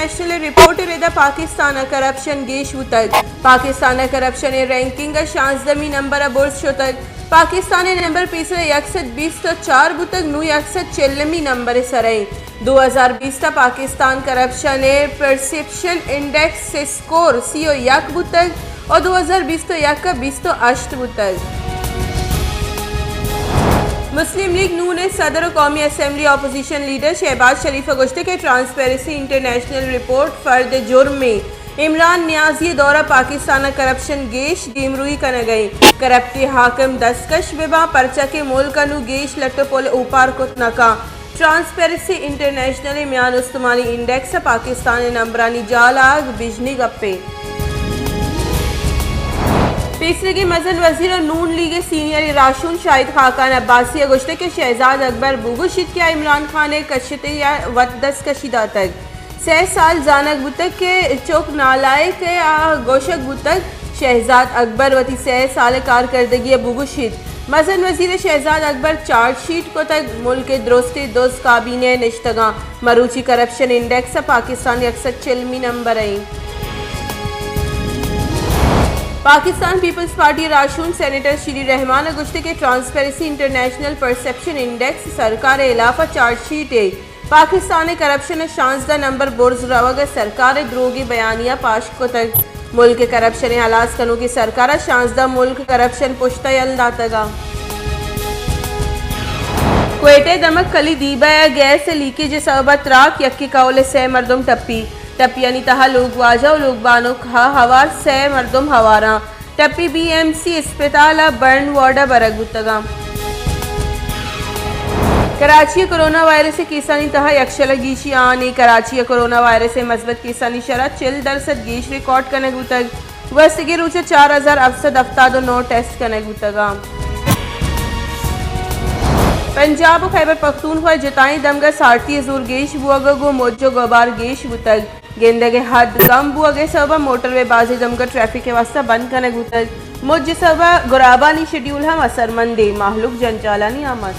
انٹرنیشنل ءِ رپورٹ ءِ ردا پاکستان ءَ کرپشن گیش بوتگ۔ پاکستان ءَ کرپشن ءِ رینکنگ ءَ شانزدہمی نمبر ءَ برز شتگ۔ پاکستان ءِ نمبر پیسر ءَ یک سد بیست ءُ چار بوتگ، نوں یک سد چلمی نمبر ءِ سر ءَ اِنت۔ دو ہزار بیست ءَ پاکستان کرپشن ءِ پرسیپشن انڈیکس ءِ اسکور سی ءُ یک بوتگ ءُ دو ہزار بیست ءُ یک ءَ بیست ءُ ہشت بوتگ۔ مسلم لیگ نون ءِ صدر ءُ قومی اسمبلی اپوزیشن لیڈر شہباز شریف ءَ گوشتگ کہ ٹرانسپیرنسی انٹرنیشنل رپورٹ فرد جرمے۔ عمران نیازی ءِ دور ءَ پاکستان ءَ کرپشن گیش، دیمروئی کنگ ءَ اِنت۔ کرپٹ حاکم دستکش بہ باں، پرچا کہ ملک ءَ نوں گیش لٹ ءُ پل اوپار کت نہ کنت۔ ٹرانسپیرنسی انٹرنیشنل ءِ میان استمانی انڈیکس ءَ پاکستان ءِ نمبرانی جال آگ بژنی گپے۔ پیسریگیں مزن وزیر ءُ نون لیگ ءِ سینئر راہشون شاہد خاقان عباسی ءَ گوشتگ کہ شہزاد اکبر بگوشیت کہ آ عمران خان ءِ کشت ءَ وت دستکشی داتگ۔ سئے سال زانگ بوتگ کہ چک نالائق ءَ آ گوشگ بوتگ۔ شہزاد اکبر وتی سئے سال ءِ کارکردگی ءَ بگوشیت۔ مزن وزیر ءَ شہزاد اکبر چارج شیٹ کتگ، ملک ءِ درستیں دز کابینہ ءَ نشتگاں۔ مروچی کرپشن انڈیکس ءَ پاکستان یک سد چلمی نمبر ءَ اِنت۔ پاکستان پیپلز پارٹی ءِ راہشون سینیٹر شیری رحمان ءَ گوشتگ کہ ٹرانسپیرنسی انٹرنیشنل پرسیپشن انڈیکس سرکار ءِ ہلاف ءَ چارج شیٹے۔ پاکستان ءِ کرپشن ءِ شانزدہ نمبر برز روگ ءَ سرکار ءَ دروگیں بیانیہ پاش کتگ۔ ملک ءِ کرپشن ءِ ہلاس کنوکیں سرکار ءَ شانزدہ ملک کرپشن پشت ءَ یل داتگ ءَ۔ کوئٹہ ءِ دمگ کلی دیبہ ءَ گیس ءِ لیکیج ءِ سبب ءَ تراک، یکے کہول ءِ سئے مردم ٹپی۔ ٹپیانی تہا لوگواجہ ءُ لوگ بانک ءَ ہوار سئے مردم ہوار اَنت۔ ٹپی بی ایم سی اسپتال ءِ برن وارڈ ءَ برگ بوتگ اَنت۔ کراچی ءَ کرونا وائرس ءِ کیسانی تہا یکشل ءَ گیشی آنی۔ کراچی ءَ کرونا وائرس ءِ مثبت کیسانی شرح چل درسد گیش ریکارڈ کنگ بوتگ۔ گوستگیں روچ ءَ چار ہزار ہفت سد ہفتاد ءُ نو ٹیسٹ کنگ بوتگ اَنت۔ پنجاب ءُ خیبر پختونخوا ءِ جتائیں دمگ ءَ سارتی ءِ زور گیش بوگ ءَ گوں مج ءُ گبار گیش بوتگ۔ گندگ ءِ حد کم بوگ ءِ سبب ءَ موٹر وے بازیں دمگ ءَ ٹریفک ءِ واستہ بند کنگ بوتگ۔ مج ءِ سبب ءَ گرابانی شیڈیول ہم اثرمند اِنت، مہلوک جنجالانی آماچ۔